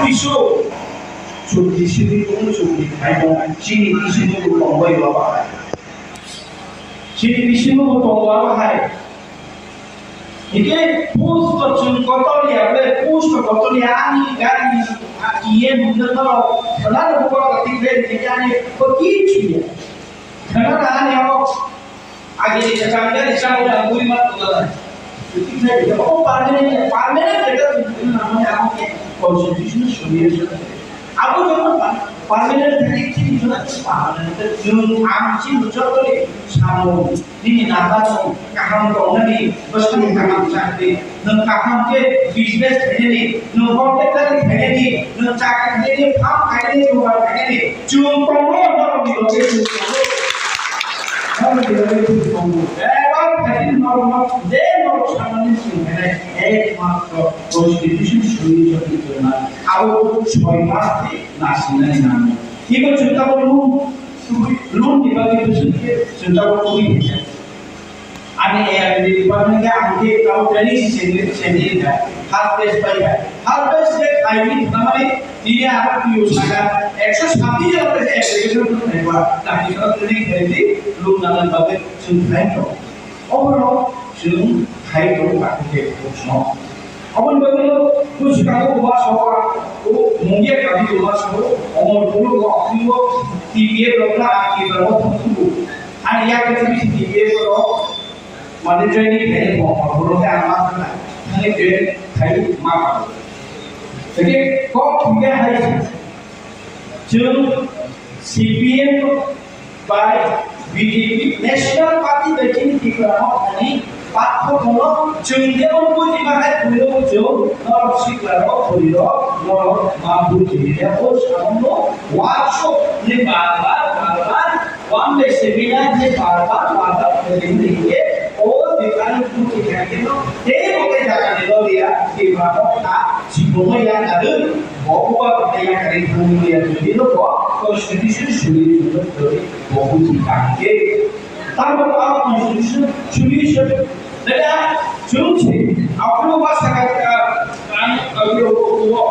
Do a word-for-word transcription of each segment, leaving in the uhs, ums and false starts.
Isu, chukdi simi tung chukdi khaimung, chini bisingo bo tongbai baba hai. Chini bisingo bo tongo abo hai. Hingke post to chwng kotor ya, be post to kotor ya, ani gari, a, iye mungno toro, khana no buka kotik be, hingke ani ko kichu ya. Khana na ani abo, age ni chakang gari chang ya, bui ma to la. Kotik be, abo permanent, permanent beta tu, na mane abo ke constitution solution. Abo jemon pa-, permanent thani chini jora permanent, jemon ang chini jora samung, nini naba tong, kaham tongnani, bwsani kaham chakri, nwng kaham khe business khainani, nwng hotel khainani, nwng chakri khainani, farm khainani, dogan khainani, chwng tongo, norokni loge chwng tongo. Norokni loge chwng tongo. Ebar khainani norokno, je norok samani chwng khainai, ekmatro constitution solution chwng na. Abo soi mas de nasinani nango. Iko chwng tabuk loan, loan ni bagwi bwswk khe chwng tabuk tubui khaijak. Ani A R D department khe ang khe tabuk training si sendiri, sendiri kha. First batch pai kha. First batch khe khaini thwngmani tini aro P O saka ekso sabbish jona khe application thwngmani ba. Daki jona training khaidi loan nana bagwi chwng khlai tongo. Obono chwng khai tongo, khe tongo. Aboni bagwino bwskango bo ma sao, o Mungia kami bo ma sao, omo bulu bo akhungo T P F rok na T P F rok thangsugo. Ani yak khe bisi T P F rok mane training khaini bo ma bulu khe ang ma sana. Thani train khai ma ka. Teke kok thike hai chwng C P M bai B J P National Party bai chini Tripura no thani patho kono chwng jemon buji ma hai buino chwng norok sikla rok buri rok norok ma buji ya o samung no workshop ni bar bar bar bar one day seminar ni bar bar bar bar buji ni ke o dikani buji kha ke no tei bo ke jaga ni lo ya Tripura no kha sikla no ya kha. Bo uba kaya kari thangwi ya jodi no bo constitution suri jodi bo buji kha ke. Tamo bo constitution suri jodi. Dada, chwng si, aphuru ba saka ka, ang aphuru ko ko.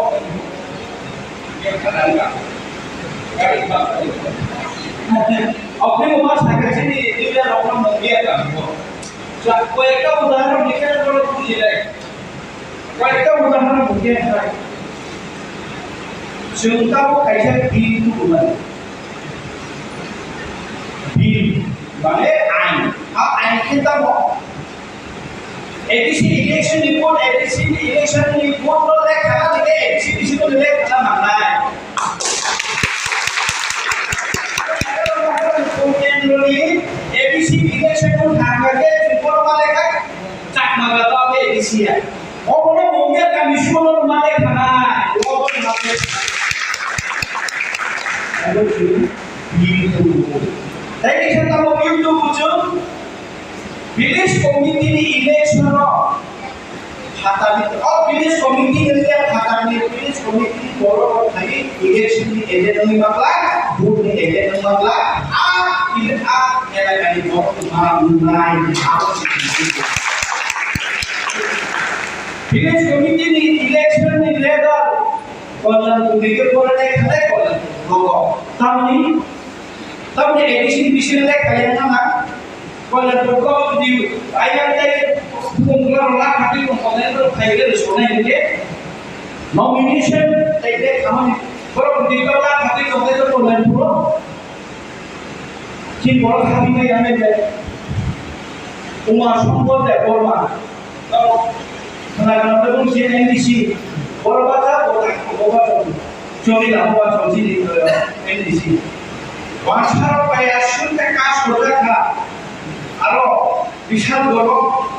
Aphuru ba saka chini, dia rokno mungya ka. Koyekta udahoron dikhe, bujilai. Koyekta udahoron dikhe khai. Chwng tabuk kaisa bill tubu mani. Bill mane ain. A ain khe tamo A D C election report, A D C election report no lekha na dikhe A D C bisingo lekha na manai. Kendroni A D C election report thangkha khe report ma lekha Chakma ba to A D C ya. Obono mungya kami suno mane khana. Obono mane. Abo chwng bill tubu. Tei khe tamo bill tubu chwng village committee ni election no phatani, o village committee ni phatani, village committee ni borok rok thai election ni agent wngwi ma glak, vote ni agent wngwi ma glak, a, a elaka ni borok ma wngnai, abo se. Village committee ni election ni leader, Kolyanpur ni ke pore nai khalai Kolyanpur rogo. Tamni, tamni A D C ni bisingo le khalai wngna na. Kolyanpur ko di ayang tei phung la la khati ko Kolyanpur khai ke sonai ke. Nomination tei le khamani. Borok di la khati ko Kolyanpur. Chini borok habwi tei yang nai. Uma Shankar Debbarma. Khwna khwna tabuk si N D C. Borok bacha, borok bacha. Chori lama bacha chini, eh, N D C. Wangsa rok bai aswk khe kash hojak kha. Aro bishal borok.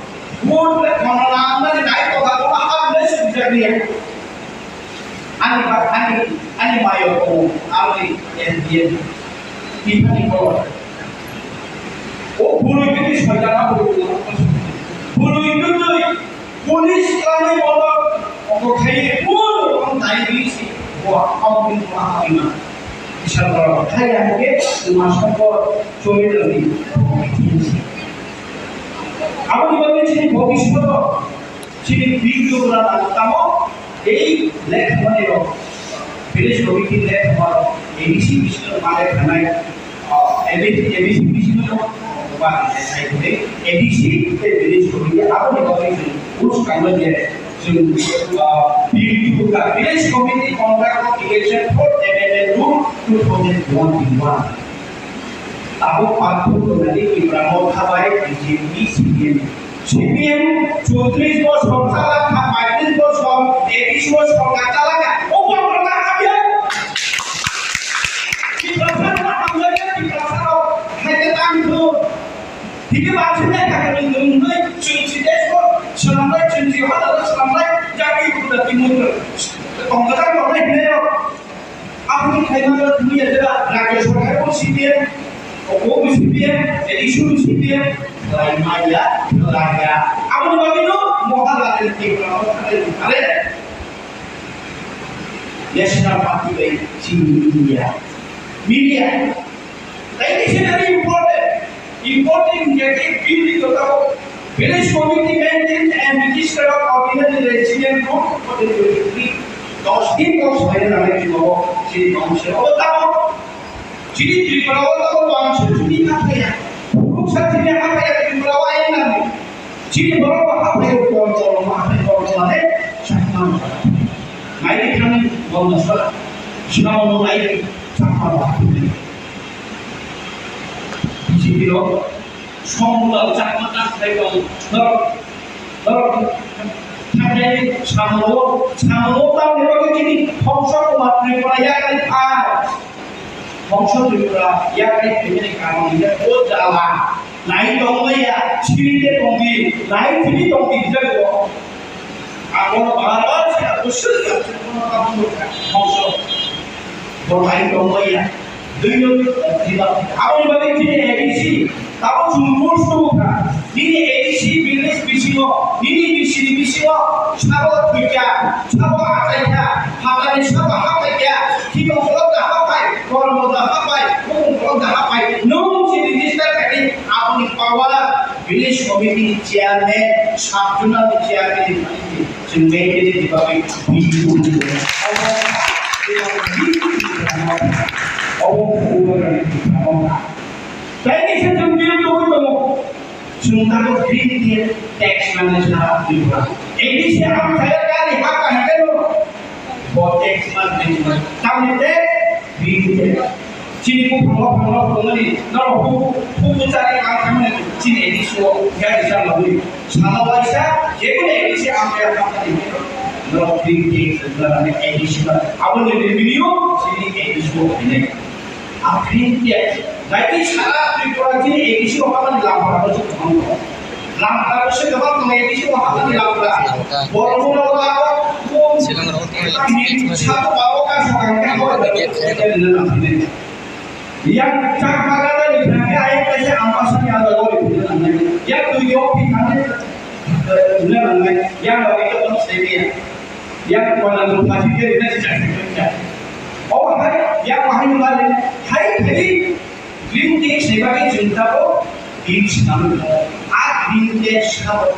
Vote le khwna nang nai nai kotha kotha hap le sujak ya. Ani ba, ani, ani mayo ko, ani S D M. Tiphani ko. O bului bini soitana bului ko. Bului bini police kani bono ko khai ko on dai bisi. Bo am bin ko am bin. Isha ko khai ya ke ma sokko chori dani. Aboni bagwi chini bhobishyot chini bigduguna tamo ei lekhamanirok Village committee le tomorrow A D C bisingo male thanai, uh, A D C, A D C bisingo ba sai thai A D C te village committee abo ni bagwi chwng buj kangma je chwng, uh, bill two ka village committee conduct of election for M L A rule two thousand twenty-one. Tabuk pathor tongnani Tipra Motha bai B J P, C P M. C P M chowtrish bosor chalak kha, paitris bosor, A D C o sorkar chalak kha. O borok na hamya. Tiprasa na hamya, Tiprasa rok hai khe tang thung. Tini bathum nai kha khe nwng nwng chwng si desh ko swnamnai, chwng si hada swnamnai, jati buddha timur. Tongkha rok nai hinai rok. Aboni khaima no thumwi ya jera Rajya Sarkar bo C P M, obo bo C P M, A D C bo C P M, khlai maya, khlaiya. Aboni bagwi no moha rajni Tipra o thangwi thare. National Party bai chini media. Media. That is very important. Important hwnkhe khe bill ni jotao village committee maintained and registered of ordinary resident group for the twenty-three. Dos din dos hoina nangnai jwao chini council o tamo chini Tripura o tamo council chini haphaya. Ruksa chini haphaya Tripura o ain nangnai. Chini borok bo haphai o kol kol ma haphai kol kol ma le chakma. Nai di khan bol na sala. Sina o nai di chakma ba. B J P rok, Somdal Chakma ta khai tong, norok, norok, thangnai samung o, samung o tamni bagwi chini Khongso Kumar Tripura yakari phai. Khongso Tripura yakari phaimani karon hwnkhe o jala, nai tongmaya, siri de tongdi, nai siri tongdi, hwnjak o. Ang bono bar bar se, ang bono sir, ang bono kahamno kha, khongso. Bo hai tongmaya. Dui no, eh, diba. Aboni bagwi chini A D C, tamo chwng rules tubukha. Nini A D C village bisingo, nini B C ni bisingo, sabo thwikha, sabo achaikha, hatani sabo hapaikha, khimung kolok da hapai, kormo da hapai, bukung kolok da hapai, nwng si register khaidi, aboni power. Village committee ni chairman, sub zonal ni chairman ni thani chwng maintain ni bagwi bill tubui tongo. Obo, obo, obo, tei ni se chwng bill tubui tongo. Chwng tabuk green tax manwi sana Tripura. A D C ang saya gari haka hingke no. Bo tax ma, tax ma. Tamni tax, green tax. Chini buphang buphang rok tongmani, norok bu, bu, bu chari ang thangmani, chini A D C o gari sa lagwi. Sana waisa, jekunu A D C ang kaya thangmani, norok green tax, norok A D C ba. Aboni revenue, chini A D C o khainai. A green tax, jati sara Tripura chini A D C o hamani lamphara bo chwng thangkha. Lamphara bo se kwbang tongo, A D C o hamani lamphara. Lamphara. Borok no lago, bo Silang rok tongwi lamphara. Sabo babo ka sokang ka bo. Gate khaina rok. Yang chak bagan ni thangkhe ayang kaisa ampasani ada gori phunuknai. Yang twi yo phi thangkhe phunuknai. Yang bagwi to kono semiya. Yang kono phasi khe rina si chak. Obo hai, yang bahai nungmani, hai, hai, green tax ni bagwi chwng tabuk bill swnamwi tongo. A green tax sabo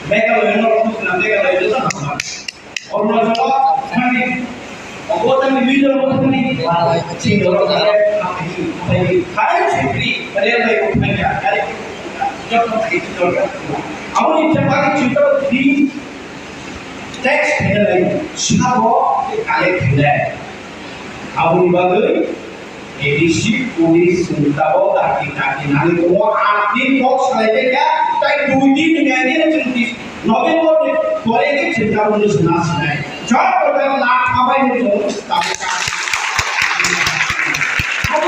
Meghalaya no rok tongna Meghalaya no tongna. Arunachal o thani, obo thani, Mizoram o thani, chini rok thani, hai, hai, hai, chini railway o thani, gari, joto thani, joto. Aboni bagwi chwng tabuk green tax khainai, sabo collect khainai. Aboni bagwi A D C police chwng tabuk daki daki nangwi tongo. Aat din kok salai kha, tai dui din ni nangwi chwng dis-, November ni pore khe chwng tabuk no sna sinai. Jot kotor lakh thabai ni tongo tabuk. Abo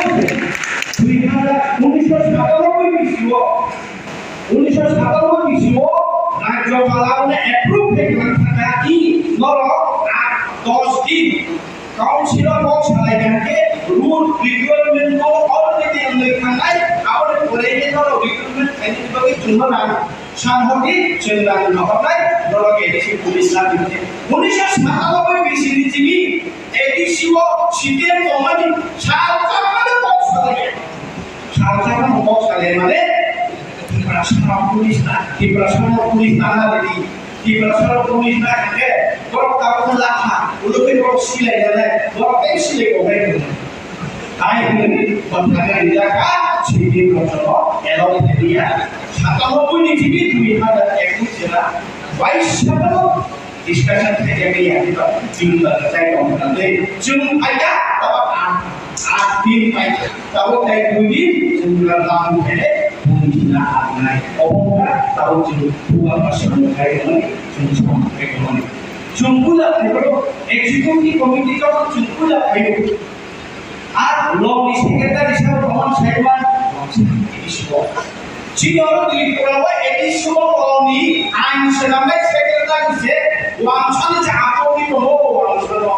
dui hajar unisho satanoboi ni sio Unisho satanoboi ni sio Rajyapal o approve khe kwlangkha kha, i norok a dos din council o kok salai kha khe rule requirement no already wngwi thangnai, aboni pore khe norok recruitment khainani bagwi chwngno rang san hor di, chwng rang no hornai, norok A D C police na bini. Unisho satanoboi bisini chini A D C o C P M tongmani sal chakmano kok salai kha. Sal chakmano kok salai mane Tiprasa police ta, Tiprasa police ta na ready. Tiprasa rok police na khe, borok tabuk lapha, ulo khe borok silai nanai, borok tei silai kok bai tongo. Hai hwnwi bathang rijak kha, simi rok joto allow khailiya. Satanoboi ni simi dui hajar ekush jela, bais sakano discussion khaijak ya, chwng ba chai tong kha tei chwng phaikha, tabuk a, a din phaikha, tabuk tei dui din chwng rang tamo khe police na habnai. Obo wngkha tabuk chwng bubagra samung khai tongmani, chwng samung khai tongmani. Chwng puila phaibo executive committee o chwng puila phaio. Ar law ni secretary sabo tongmani saiman A D C o. Chini oro Tripura o A D C o law ni ain swnamnai secretary se wansani se atoni tongo wansano.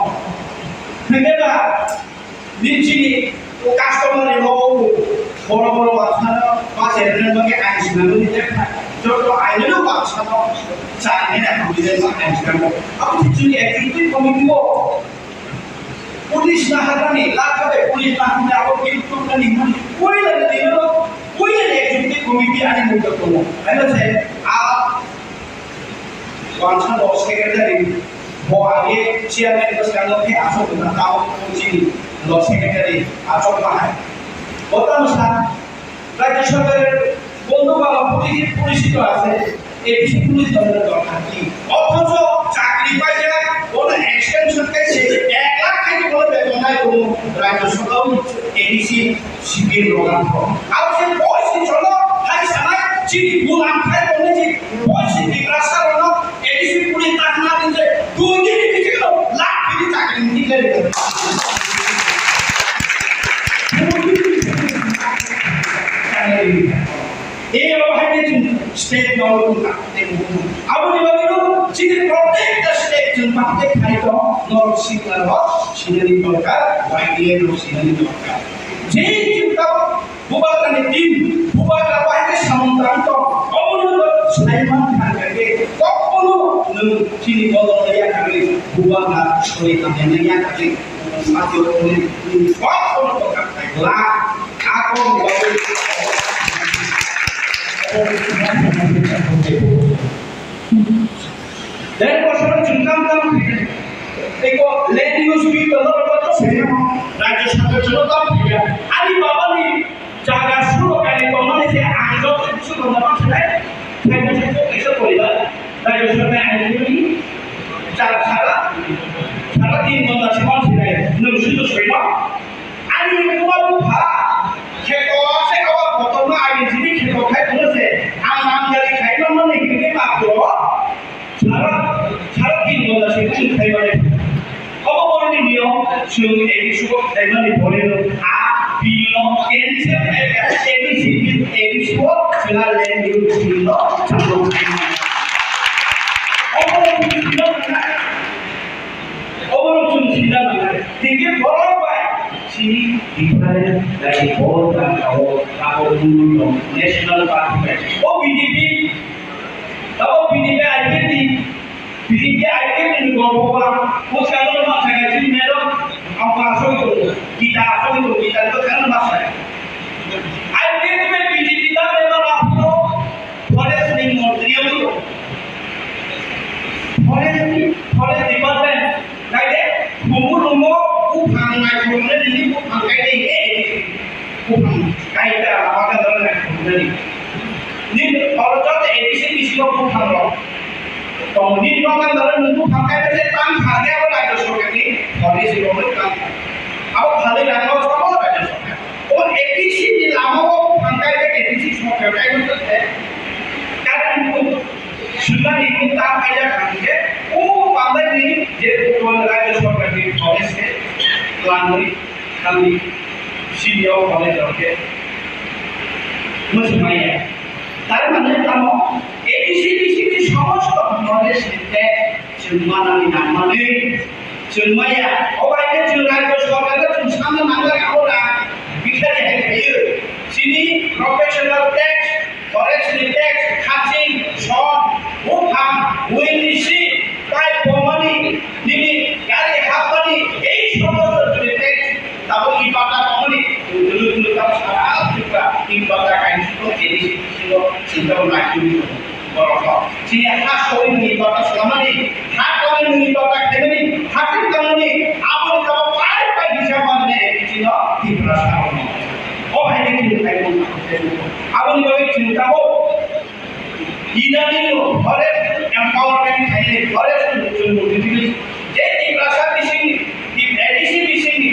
Hwnkhe ba Nini chini o customer ni nogo borok borok wansano ba chairman bagwi ain swnamwi rijak kha. Joto ain no wansano chani na hamjak ba ain swnamwi. Abo se chini executive committee o police na hagani lakha bai police na hagani abo gate tongmani hwnmani puila ni dino puila ni executive committee ani mungkha tongo. Haino se a Wansano secretary, bo age chairman bwskango khe aswk wngkha, tabuk chini lo secretary achukma hai. Bo tamo sa, Rajya Sarkar বন্ধু বাবা পুলিশ, পুলিশই তো আছে, ADC police দলের দরকার কি? অথচ চাকরি পাইয়া কোনো এক্সটেনশন খাইছে, এক লাখ খাইছে বলে বেতন নাই কোনো রাজ্য সরকার এডিসি শিবির প্রদান করে। আর সে বয়সে চলো, হাই সানাই, চিনি গুলাম খাই বলে যে বয়সে বিপ্রাসা রণ, এডিসি পুলিশ তার না দিতে, দুই দিন বিচে গেল, লাখ দিন চাকরি নিতে গেল। এই অবহেলিত স্টেট গভর্নমেন্ট থাকতে Aboni bagwi no chini protekta state chwng bahai khaito norok sikla rok sinani dorkar, Y D A rok sinani dorkar. Je chwng tabuk bubagrani team, bubagra bahai khe samung tang tong, obono no saiman kha khe kokbono nwng chini bodol ya kagwi bubagra sori tangya kagwi nwng sakyo nwng kokbono tongkha khaigla. Akon bagwi Der bosor chwng kam kam khaikha. Eko land use bill dolo rogo to saiya. Rajya Sabha chwng kam khaikha. Ani baba ni jaga suro kani tongmani se ang jok su tongma khlai. Khaikha se kok kaisa poribar. Rajya Sabha ani ni char sara, sara tin ghonta se man sinai. Nwng sudu soima. Ani buma bupha kheto se awa kotorma ani jini kheto khai phano se ang namjari khai manmani hwnwi mapro sara sara tin ghonta se chwng khai mani. Obo boroni niyom chwng egi sugo khai mani boreno a bill no cancel khai kha, egi si bill egi sugo chwla len bill no chwng khai mani. Obo boroni niyom na. Oborok chwng sina nangnai. Tei borok bai chini different, like, borok rang kao, abo tong national party bai. O B J P, abo B J P I P F ni, B J P I P F ni ni gombo ba, o salo ma sa ga chini medok, ang pa so to, kita so to, kita to kan ma sa. I P F ni B J P ta member aphuru forest ni montri aphuru. Forest ni, forest department. Naide, bumu lumo buphang naikhoroknai nini buphang kaide hingke buphang kaida lama gandra naikhoroknai. Nini oro joto A D C bisingo buphang rok tongo. Nini no gandra nini buphang kaide se tang thangya abo rajya sorkarni policy rok tang. Abo phalwi rang rok sabo rajya sorkar. O A D C ni lama o buphang kaide A D C sorkar kaide se. Kaide Sundar ni ta kaya kangke, o bandai ni je Rajya Sarkar ni policy plan ni kami senior college oke. Musu maya. Tar mane tamo A D C D C ni somosto knowledge ni te chwng manani nangmani chwng maya. O bai ke chwng Rajya Sarkar no chwng samna nangla ka ora bikhari hai khayo. Chini professional tax Forest ni tax, khaching, son, buphang, buini si, pipe bomani, nini gari hapmani, ei somosto ni tax, tabo i pata bomani, tulu tulu tabo sara Tripura, i pata kain suko, A D C bisingo, sintao naitugwi tongo. Chini ha soi nini bata swnamani, ha kwlai nini bata khaimani, ha khe tangmani, aboni tabuk pai pai hisab manjani chini Tiprasa rokno. O hai khe chini khaimani. Aboni bagwi chini tabuk inani forest empowerment khainani, forest chwng multiply. Je Tiprasa bisingni, A D C bisingni,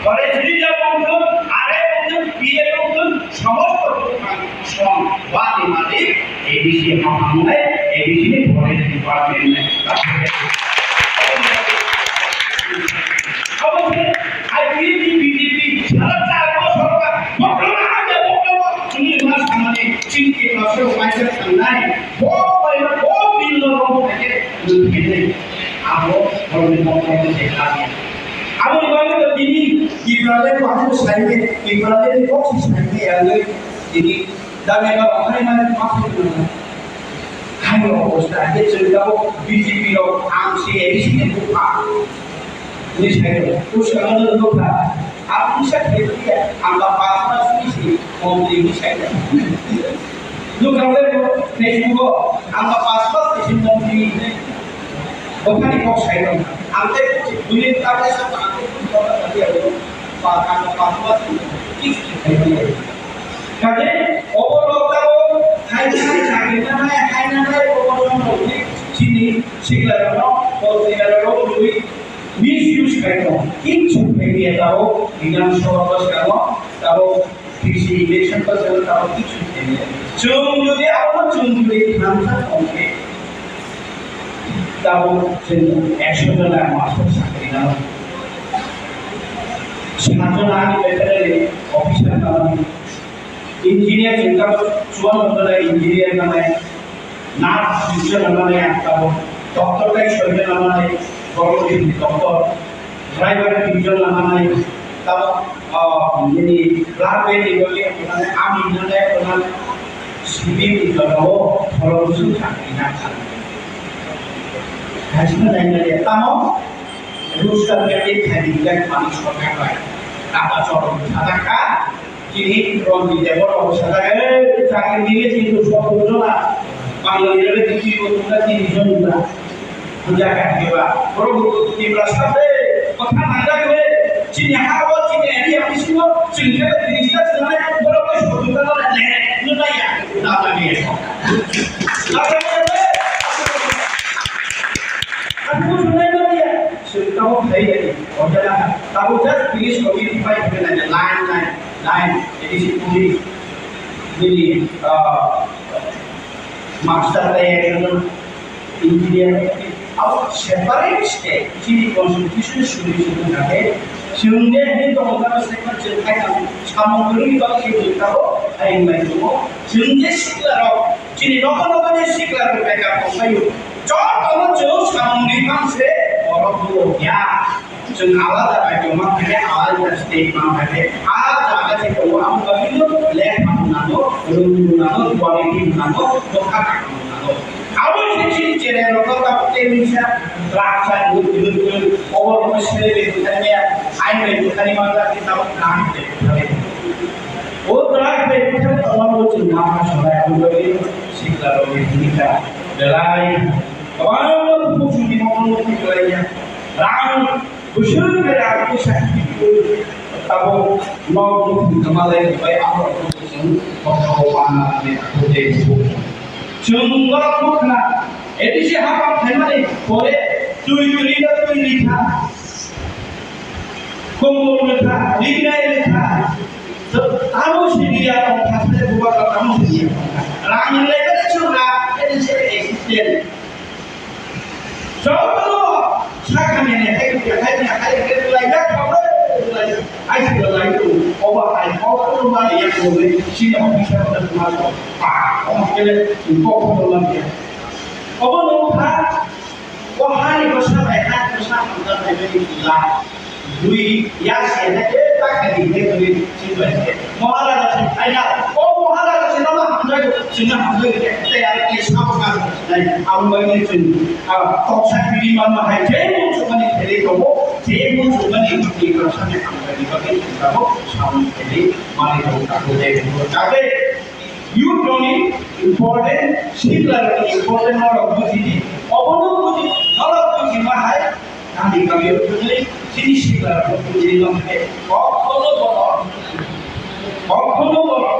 forest reserve wngthun, R A wngthun, P F wngthun, somosto buphang song bani malik A D C haphang nai, A D C ni forest department nai. Abo se I P F ni B J P sara char bosor ba, bokrok na ande bokrok, chini mas samani, chini Tiprasa rok kaisa thangnai, bo pai, bo bill no rong thake, nung thake. Abo borokni kokno se kha ya. Aboni bagwi no tini Tiprasa ni kokno sai khe, Tiprasa ni kok se sai khe ya wngwi tini dami no okhai na ma khe tongna. Hai no obostha, je chwng tabuk B J P rok ang se A D C ni bupha. Ni sai no, pusa no no kha. Ang pusa khe ya, ang ba pas mas ni si, montri ni sai no. Nukha le Facebook o, ang ba pas mas ni si montri. Buphani kok sai rok. Ang tei buini ta kaisa ba ang tei buini ta kaisa ba ang tei buini ta kaisa ba ang tei buini ta kaisa ba. Kaje obo rok tamo hai hai chakri na hai hai na hai obo rok no ni chini sikla rok no, o sikla rok no ni misuse khai no. Kinchu khai ya tamo, inang so bas kamo, tamo P C election pa chwng tabuk kichu khaimani. Chwng jodi abono chwng jodi thansa tongkhe, tabuk chwng ekso jona master chakri nango. Sat jona ani veterinary officer nango. Engineer chwng tabuk chuan jona engineer nangnai. Nurse teacher nangnai ang tabuk, doctor tei soijon nangnai, government ni doctor, driver teacher nangnai, tabuk, ah, nini blood bank ni bagwi nangnai, ami nangnai, nangnai, civil ni jora o follow thang ni nang kha. Kaisa nangnai tamo, rules ka meeting khai di, like, mani sorkar bai, tapa chorok thada kha. Chini Ranjit Debbarma bo sajak, "Eh, chakri dile kintu sottor jona, Bangali rok dikti bo tungka tini jon jona." Buja ka diba, borok bo Tiprasa de, bwkha nangjak le, chini ha o, chini area bisingo, chwng khe tris ta chwng nai, borok bai sottor ta nai le, nung nai ya, na ta ni ya. Na ta ni ya le. Aku nung nai ya. Chwng tabuk khai ya, o jana, tabuk just finish community bai khai na line line. Nine, A D C police, nini, ah, master tei engineer, abo separate state, chini constitution suri suri thangkhe, chwng je hini tongmani separate chwng khaina samung kwrwini bagwi chwng tabuk ayang nai tongo. Chwng je sikla rok, chini nogo nogo je sikla rok bekar tongphaio, jotono chwng samung ri thang se borok bo ya. Chwng alada bai tongma khe alada state ma khe a jaga se tongo, amo bagwi no lekha hwnano, rung hwnano, quality hwnano, nokha kaham hwnano. Abo se chini chwrai rok no tabuk tei misa drugs and good, good, good, over no sile be buthani ya, ain bai buthani ma ta ki tabuk drugs bai buthani. O drugs bai buthani tongma bo chwng ma kha sonai, amo bagwi sikla rok ni bhumika belai kwbangma bukhuk chumui ma no belai ya. Rang Bwswk khe rang puisa abo nok nukhung kwmalai bai abo chwng kothao mana hwnwi abo tei buphuk. Chwng norok nukhna A D C hapang phaimani pore twi twi no twi rikha. Kongmung rikha, riknai rikha. Tamo siniya tong khasle bubagra tamo siniya tong kha. Rang ni lai kare chwng rang A D C assistant. Jotono sakhamya ni hai khe hai ni hai khe lai jak khamle lai ai se lai tu oba hai ko ko ma ni yak ko le si no bisa ko ma ko pa ko ma ke le ko ko ma ke obo no kha ko hai ko sa bai hai ko sa ko da bai bai la. Bui ya se na ke ta ka di he bui si bai ke. Maharaja se ai na, o Maharaja se na ma hamjai, se na hamjai ke te ya ke sa ka nai. Ang bai ke chun. A, kok sa biri ma ma hai je mo so mani thele ko mo, je mo so mani ke ko sa ne hamjai ba ke ka mo sa mo thele mani ko ka ko de ko ka de. Youth rokni important, sikla rokni important norok bujidi. Obono buji, norok bujima hai, kami kami bujidi, chini sikla rok bujidi, nokhe kokhono bono, kokhono bono,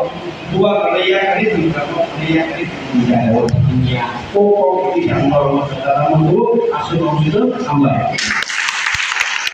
buwa kare ya kare, buwa kare ya kare, buwa kare ya kare, o kok kita norok dalam manggu, asal manggu, hambai.